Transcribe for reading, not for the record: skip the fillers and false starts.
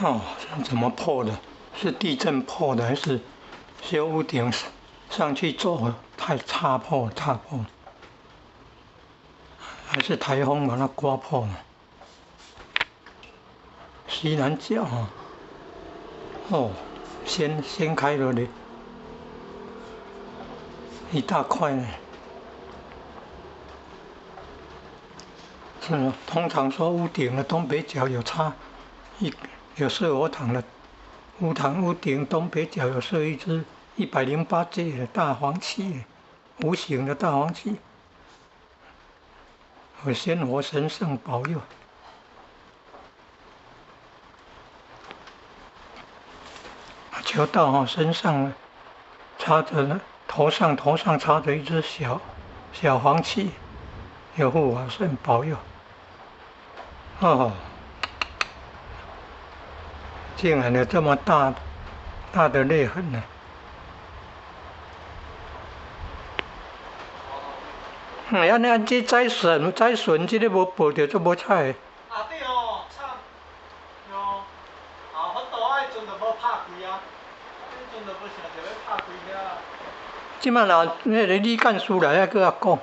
哦，怎麼破的？是地震破的，還是修屋頂上去做太擦破擦破？還是颱風把它刮破了？西南角啊，哦，掀開了的，一大塊呢。是通常說屋頂的東北角有插一有設佛堂的屋堂屋頂東北角有設一支108節的大黃旗，無形的大黃旗，有仙佛神聖保佑。求道哈身上插着頭上插着一隻小小黃旗，有護法神保佑。哦，竟然有這麼大大的裂痕呢！嗯，按呢按這宰筍宰筍，這个無報著足無彩的。啊對哦，慘，哦，啊，佛度啊，彼陣就無拍開啊，彼陣就無想著欲拍開遐。這擺若彼个李幹事來，猶閣較講。